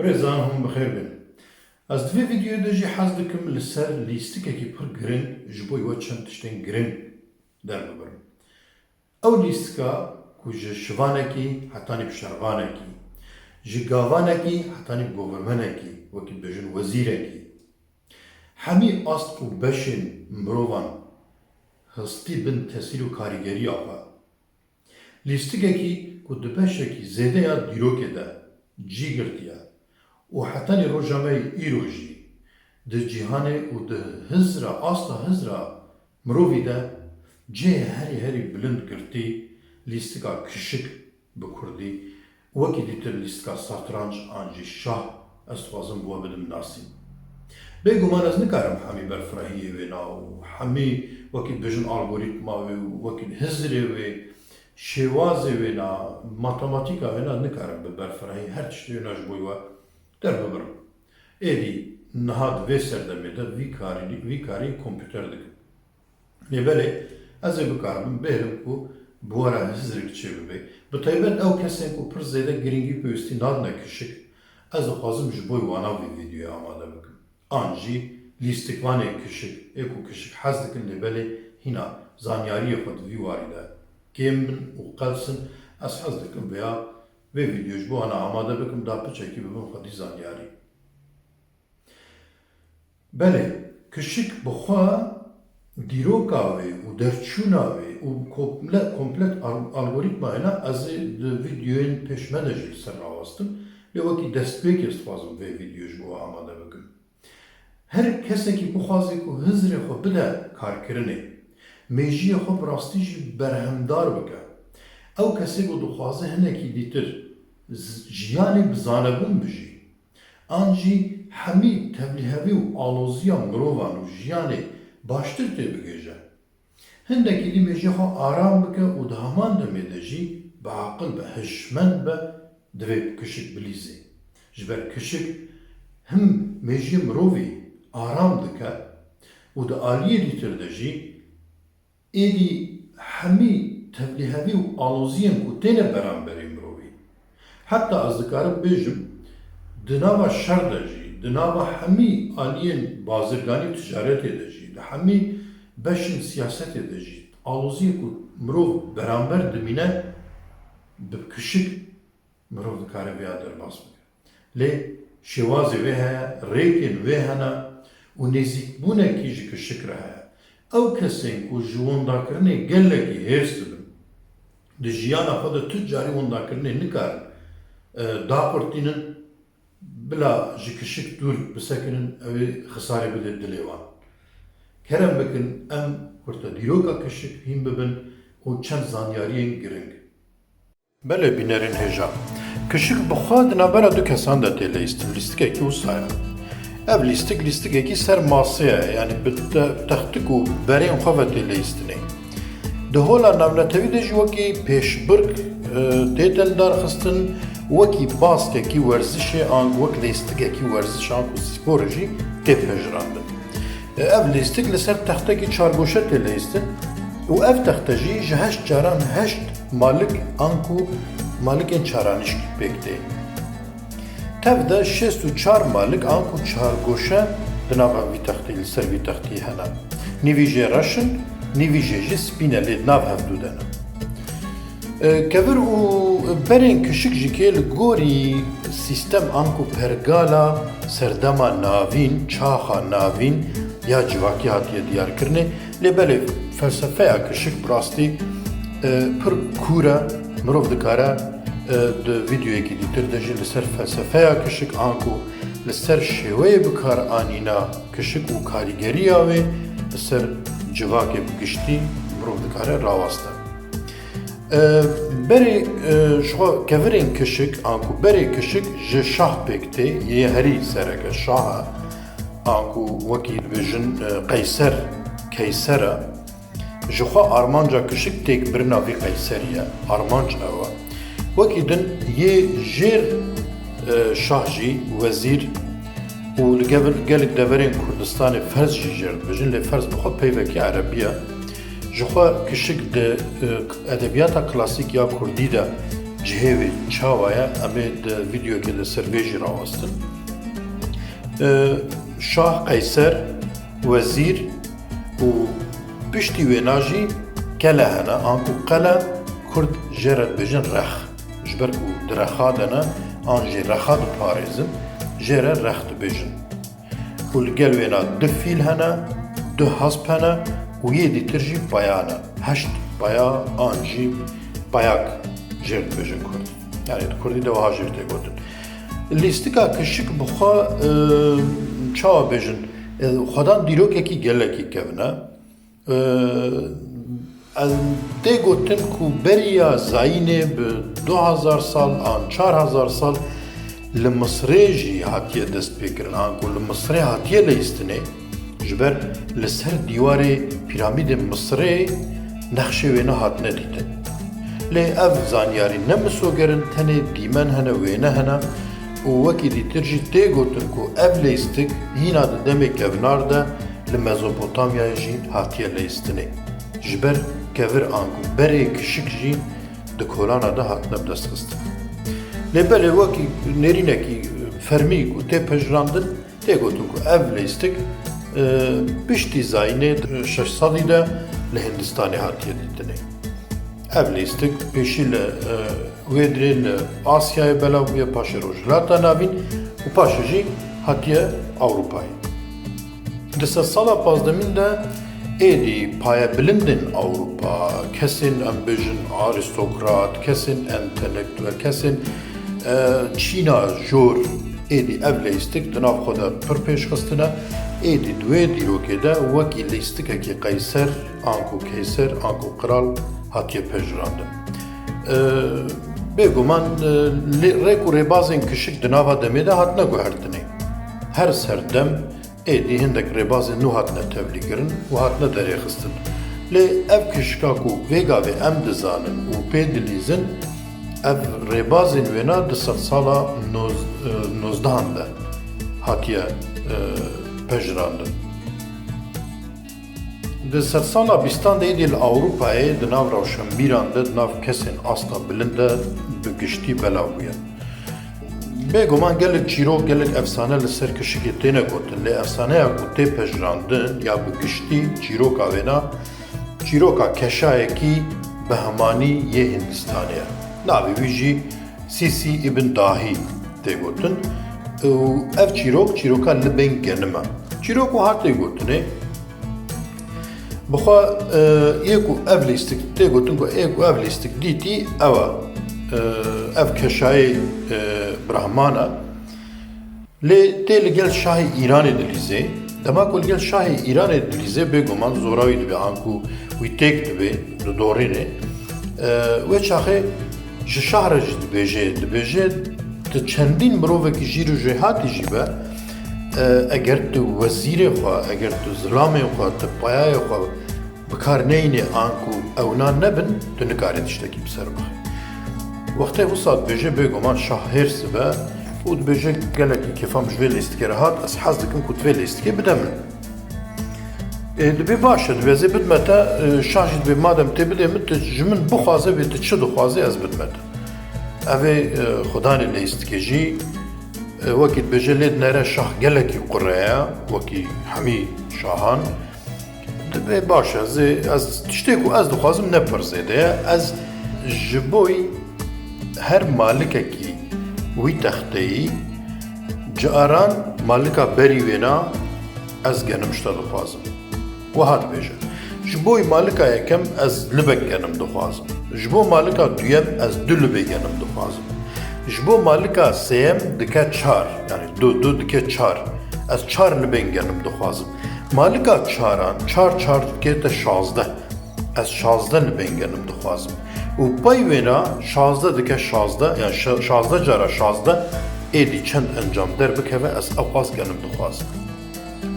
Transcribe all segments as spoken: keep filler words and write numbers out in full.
Rêzan hûn bi xêr bin. Ez di vê vîdeoyê de jî hez dikim li ser lîstikekî pir giring ji bo we çend tiştên giring derbibirim. Ew lîstika ku ji şivanekî hetanî bi şervanekî, ji gavanekî hetanî bi govirmenekî, wekî dibêjin wezîrekî, hemî ast û beşên mirovan histî bin tesîr û karîgeriya xwe. Lîstikekî ku di beşekî zêde ya dîrokê de cî girtiye û hetanî roja me yê îro jî di cîhanê û di hizra, asta hizra mirovî de cihê herî herî bilind girtî, lîstika kişik bi kurdî, wekî dîtir lîstika satranç an jî şah, ez dixwazim bi we bidim nasîn. Bêguman ez nikarim hemî berfirehiyê wê na û hemî wekî dibêjin algorîtma wê û wekî hizrê wê, şêwazê wê na, matematîka wê na nikarim bi berfirehî her tiştê wê na ji bo we derbibirim. Êdî niha di vê serdemê de vî karî, vî karî kompûter dikim. Lê belê ez ê bikaribim bêlim ku bi we re hizrik çêbibe. Bi taybet ew kesên ku pir zêde girîngî pêwîstî nadine kişik, ez dixwazim ji bo wana vê vîdeoyê amade bikim. An jî lîstikvanên kişik, ê ku kişik hez dikin lê belê hîna zanyariyê xwe di vî warî de kêm bin û qels in, ez hez dikim vêya vê vîdeoyê ji bo wana amade bikim da piçekî bibin xwedî zanyarî. Belê, kişik bi xwe dîroka wê û derçûna wê û komple-, komplet al-, algorîtmayê na ez ê di vîdeoyên pêş me de jî li ser rawestim. Lê wekî destpêkê ez dixwazim vê vîdeoyê ji bo we amade bikim. Her kesekî bixwaze ku hizrê xwe bide karkirinê, mêjiyê xwe bi rastî jî berhemdar bike, ew kesê ku dixwaze hinekî dîtir z-, jiyanê bi zanebûn bijî, an jî hemî tevlîhevî û aloziya mirovan û jiyanê baştir tê bigihêje. Hindekî dî mêjê xwe aram bike û di heman demê de jî bi aqil be, hişmend be, divê kişik bilîzê. Ji ber kişik him mêjiyê mirovî aram dike û di aliyê dîtir de jî êdî hemî tevlîhevî û aloziyên ku têne beramberî mirovî. Heta ez dikarim bêjim, di nava şer de jî, di nava hemî aliyên bazirganî û ticaretê de jî, di hemî beşên siyasetê de jî, aloziyê ku mirov beramber dimîne, bi kişik mirov dikare vêya derbas bike. Lê şêwazê wê heye, rêkên wê hene û nêzîkbûnekî ji kişik re heye. Ew kesên ku ji windakirinê gelekî hêrs dibin, di jiyana xwe de tu carî windakirinê nikarin, e, daqurtînin, bila ji kişik dûr bisekinin, ew ê xisarê bide dilê wan. Kerem bikin, em kurte dîroka kişik hîn bibin û çend zanyariyên giring. Belê bînerên hêja. Kişik bi xwe di navbera du kesan de tê leyîstin, lîstikekî wisa ye. Ev lîstik, lîstikekî ser masê ye, yanî bi te-, textik û berên xwe ve tê leyîstinê. Di hola navnetewî de jî wekî pêşbirk, e, tê tendarxistin, wekî baskekî werzişê an wek lîstikekî werziş an ku spor jî tê pejirandin. Ev lîstik li ser textekî çargoşe tê leyîstin û ev texte jî ji heşt caran heşt malik anku malikên çaranişkî pêk tê. Tev de şêst û çar malik anku çargoşe di nava vî textî, li ser vî textî hene. Nîvî jê reş in, nîvî jê jî spî ne, lê di nav hevdû de ne. E, kevir û berên kişik jî kê li gorî sîstem anku pergala serdema navîn, çaxa navîn ya civakî hatiye diyarkirinê. Lê belê felsefeya kişik bi rastî, e, pir kûr e. Mirov dikare, e, di vîdeoyekî dîtir de jî li ser felsefeya kişik anku li ser şêweyê bikaranîna kişik û karîgeriya wê li ser civakê bi giştî mirov dikare raweste. E, berê, e, ji xwe kevirên kişik, anku berê kişik ji şah pêk tê, yê herî sereke şah e, anku wekî dibêjin, e, qeyser, keyser e. Ji xwe armanca kişik têkbirina vî qeyserî ye, armanc ew e. Wekî din yê jêr, e, şah jî, wezîr û li gevir-, gelek deverên Kurdistanê ferz jî jêr dibêjin, lê ferz bi xwe peyvekî erebî ye. Ji xwe kişik di, e, edebiyata klasîk ya kurdî de Cihê wê çawa ye? Em ê di vîdeoyekê de ser vê jî rawestin. E, Şah, Qeyser, Wezîr û piştî wêna jî kele hene, anku qele Kurd jê re dibêjin rex. Ji ber ku di rexa de ne, an jî rexa diparêzin, jê re rex dibêjin. Û li gel wêna du fîl hene, du hesp hene û yê dîtir jî paya ne. Heşt paya an jî payak jêr dibêjin Kurd. Yani di Kurdî de wiha jêr tê gotin. Lîstika kişik bi xwe, e, çawa bêjin, e, xwedan dîrokekî gelekî kevin e. E, em tê gotin ku beriya zayînê bi du hezar sal an çar hezar sal li Misirê jî hatiye destpêkirin, anku li Misirê hatiye leyistinê, ji ber li ser dîwarê pîramîdên Misirê nexşê wêne hatine dîtin. Lê ev zanyarî ne misoger in, tenê dîmen hene, wêne hene û wekî dîtir jî tê gotin ku ev leyistik hîna di demê kevnar de li Mezopotamyayê jî hatiye leyistinê. Ji ber kevir anku berê kişik jî di kolana de hatine bidestxistin. Lê belê wekî nêrînekî fermî ku tê pejirandin, tê gotin ku ev leyistik, e, piştî zayînê şeş sedî de li Hindistanê hatiye dîtinê. Ev leyistik pêşî li, e, wê dirê li Asyayê belav bûye, paşê Rojhilata Navîn û paşê jî hatiye Ewropayê. Di sedsala pazdemîn de êdî payebilindên Ewropa, kesên em bêjin aristokrat, kesên entelektuel, kesên, e, çîna jor êdî ev leyistik di nav xwe de pir pêş xistine. Êdî di wê dîrokê de wekî leyistikekî qeyser, anku keyser, anku qral hatiye pejirandin. E, Bêguman, e, lê-, rêk û rêbazên kişik di nava demê de hatine guhertinê. Her serdem êdî hindek rêbazên nû hatine tevlîkirin û hatine derêxistin. Lê ev kişika ku vê gavê em dizanin û pê dilîzin, ev rêbazên wêna di sedsala noz-, e, nozdehan de hatiye, e, pejirandin. Di sedsala bîstan de êdî li Ewropayê di nav rewşenbîran de, di nav kesên asta bilind de bi giştî belav bûye. Bêguman gelek çîrok, gelek efsane li ser kişikê têne gotin, lê efsaneya ku tê pejirandin ya bi giştî çîroka wêna, çîroka keşayekî behemanî yê Hindistanê ye. Navê wî jî Sîsî îbn Dahî tê gotin û ev çîrok, çîroka Libên Genim e. Çîrok wiha tê gotinê, bi xwe, e, yê ku ev lîstik tê gotin ku ê ku ev lîstik dîtî ew e. E, ev keşayê, e, Brahman e. Lê tê li gel şahê Îranê dilîzê. Dema ku li gel şahê Îranê dilîzê, bêguman zora wî dibe, anku wî têk dibe, didorîne. E, wê çaxê ji şah re jî dibêje, dibêje, tu çendîn mirovekî jîr û jêhatî jî be, e, eger tu wezîrê xwe, eger tu zilamên xwe, tu payayê xwe bi kar neyînê anku ewna nebin, tu nikarî tiştekî bi ser bixî. Wextê wisa dibêje, bêguman şah hêrs dibe û dibêje, gelekî kêfa min ji vê lîstikê re hat, ez hez dikim ku tu vê lîstikê bide min. Ê, dibê baş e, dibê ez ê bidme te, e, şah jî dibê madem tê bidê min, tu ji min bixwaze bê tu çi dixwazî ez bidme te. Ev ê, e, xudanê lîstikê jî, e, wekî dibêje lê dinere şah gelekî qure ye, wekî hemî şahan. Dibê baş e, ez ê, ez tiştê ku ez dixwazim ne pir zêde ye. Ez ji boy her malikekî wî texteyî caran malika berî wêna ez genim ji te dixwazim. Wiha dibêje. Ji boy malika yekem ez libek genim dixwazim. Ji bo malika duyem ez du libê genim dixwazim. Ji bo malika sêyem dike çar, yani du, du dike çar. Ez çar libên genim dixwazim. Malika çaran, çar çar dike te şazdeh. Ez şazdeh libên genim dixwazim. Û pey wêna şazdeh dike şazdeh, yani şa-, şazdeh cara şazdeh, êdî çend encam derbikeve, ez ewqas genim dixwazim.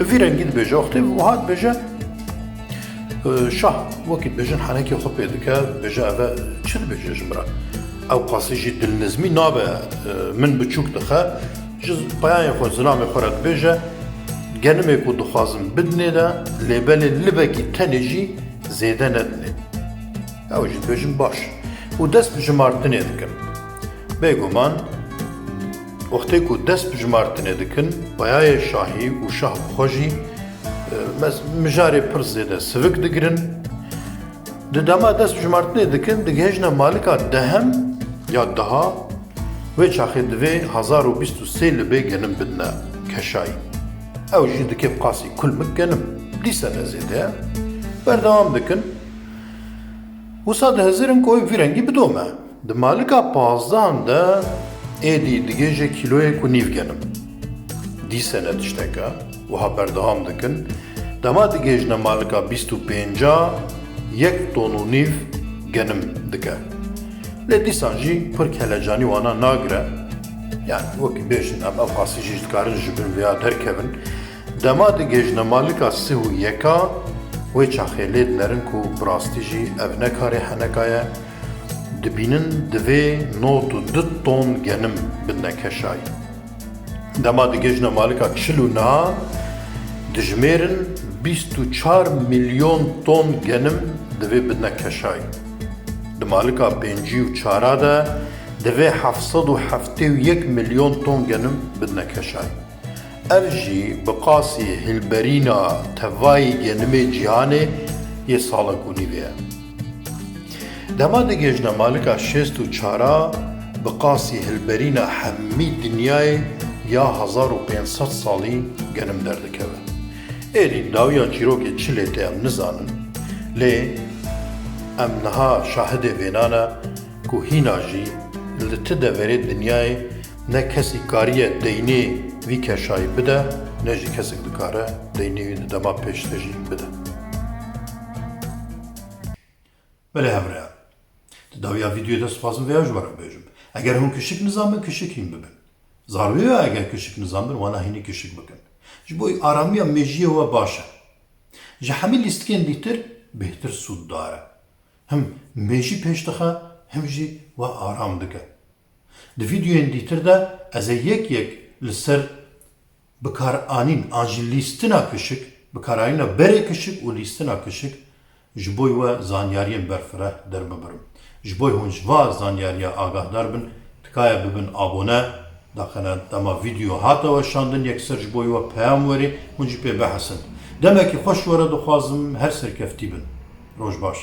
Bi vî rengî dibêje, wextê wiha dibêje, e, şah wekî dibêjin henekê xwe pê dike, dibêje, eve çi dibêje ji min re? Ewqasî jî dilnizmî nabe, e, min biçûk dixe, ji peyayên xwe, zilamê xwe re dibêje, genimê ku dixwazim bidinê de, lê belê libekî tenê jî zêde nedinê. Ew jî dibêjin baş. Û dest bi jimartinê dikin. Bêguman, wextê ku dest bi jimartinê dikin, payayê şahî û şah bi xwe jî, e, mes-, mijarê pir zêde sivik digirin. Di dema dest bi jimartinê dikin, digihêjine malika dehem ya daha, wê çaxê divê hezar û bîst û sê libê genim bidine keşayî. Ew jî dike bi qasî kulmik genim. Dîse ne zêde ye. Berdewam dikin. Wisa dihizirin ku ew vî rengî bidome. Di malika pazdehan de êdî digêje kîloyek û nîv genim. Dîse ne tişteke, wiha berdewam dikin. Dema digêjine malika bîst û pênca, yek ton û nîv genim dike. Lê dîsan jî pir kelecanî wana nagire. Yani wekî bêjin em ev qasî jî dikarin ji bin vêya derkevin. Dema digihêjine malika sih û yeka, wê çaxê lê dinerin ku bi rastî jî ev ne karê heneka ye, dibînin divê nod û du ton genim bidine keşayî. Dema digihêjine malika çil û neha, dijmêrin bîst û çar milyon ton genim divê bidine keşayî. Di malika pêncî û çara de divê heft sed û heftê û yek milyon ton genim bidine keşayî. Ev jî bi qasî hilberîna tevayî genimê cîhanê yê salek û nîvê ye. Dema digihêjine malika şêst û çara, bi qasî hilberîna hemî dinyayê ya hezar û pênc sed salî genim derdikeve. Êdî dawiya çîrokê çi lê tê em nizanin, lê em niha şahidê vêna ne ku hîna jî li ti deverê dinyayê ne kesî kariye deynê vî keşayî bide, ne jî kesek dikare deynê wî di dema pêşde jî bide. Belê hevreyan, di dawiya vîdeoyê de dixwazim vêya ji we re bêjim. Eger hûn kişik nizan bin, kişik hîn bibin. Zarûyê ye eger kişik nizan bin, wana hînî kişik bikin. Ji bo aramiya mêjiyê we baş e. Ji hemî lîstikên dîtir bêhtir sûddar e. Him mêjî pêş dixe, him jî we aram dike. Di vîdeoyên dîtir de ez ê yek yek li ser bikaranîn an jî lîstina kişik, bikaranîna berê kişik û lîstina kişik ji bo we zanyariyên berfireh derbibirim. Ji bo hûn ji va zanyariya agahdar bin, tikaye bibin abone, daxene dema vîdeo hate weşandin yekser ji bo we peyam werê, hûn jî pê bihesin. Demekî xweş were dixwazim, her serkeftî bin. Roj baş.